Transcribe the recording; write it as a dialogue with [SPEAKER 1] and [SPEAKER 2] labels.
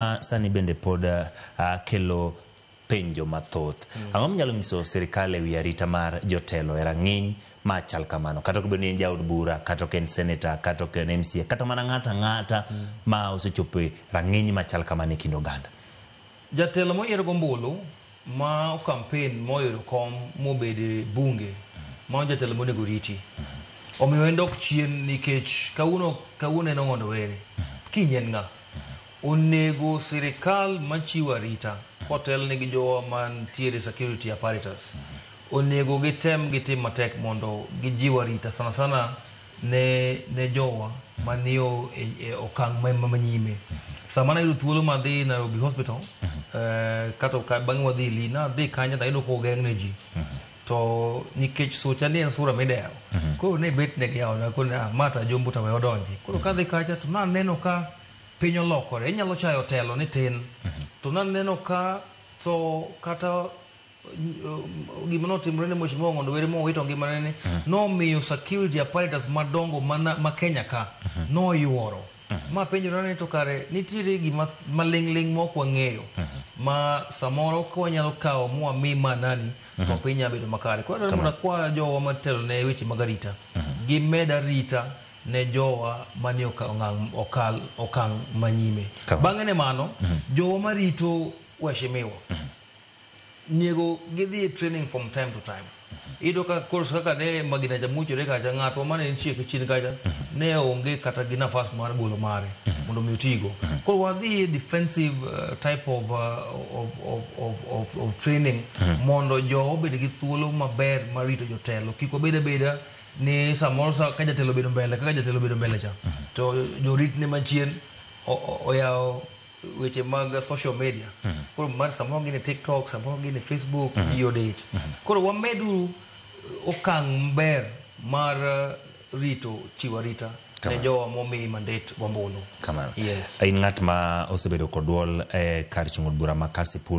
[SPEAKER 1] Sani bende pod kelo penjo mathoth. Ang'o minyalo nyiso sirikal e wi arita mar jotelo e rang'iny machal kamano? Kata ok obed ni en jaod bura, kata ok en senator, kata ok en MCA, kata mana ng'ato ang'ata ma osechopo e rang'iny machal kamano e kind oganda.
[SPEAKER 2] Jatelo moyier gombulu ma o campaign moyudo kom mobedo e bunge, mano jatelo monego riti. Omiyo en dok chien nikech kawuono en Ong'ondo Were, kiny en ng'a? Onego sirikal machiwo arita kotelne gi jowa mantiere security apparatus onego gitem gitim matek mondo gijiw arita sana sana ne jowa manie e okang' manyime. Sama nayudo thuolo madhi Nairobi Hospital, kato bang'e wadhi Lee, nadhi kanyo tayudo kogeng' ne ji. To nikech sucha ni en sura midewo, koro ne bet ne giyawona koro ne ma to Ajombo to we odonji. Koro kadhi kacha to naneno ka piny olokore, inyalo chayo telo ni tin. To naneno ka to kata gima notimore ne Mheshimiwa Ong'ondo Were mowito ngimane ni nomiyo security apparatus madongo mana ma Kenya ka noyuoro. Ma penjora ni to kare nitiere gima maling'ling' ma ok wang'eyo ma samoro ka wanyalo kawo mwami manani to piny nyalo bedo makare. Koro adwaro mondo akwa jowa matelo ne weche mag arita gimed arita ne jowa manie okang' manyime. Bang'e ne mano, jowa marito waheshimiwa nego gidhi e training from time to time. Iyudo ka koro kaka ne Magina cha muchore kacha, ng'atwa mane nitie chien kacha ne onge kata gi nafas mar golo mare mondo mi otigo. Koro wadhi e defensive type of training mondo jowa obed gi thuolo maber mar rito jotelo. Kik wabed abeda ni samoro sa ka jatelo obedo mbele kaka jatelo obedo mbele cha to jorit ne machien oyawo weche mag social media. Koro mar samoro gin e TikTok, samoro gin e Facebook, ji odich. Koro wameduru okang' maber mar rito chiwo arita ne jowa momi mandate gombulu.
[SPEAKER 1] Kamano.
[SPEAKER 2] Yes.
[SPEAKER 1] In ng'at ma osebedo kod duol e kar chung' od bura ma Kasipul.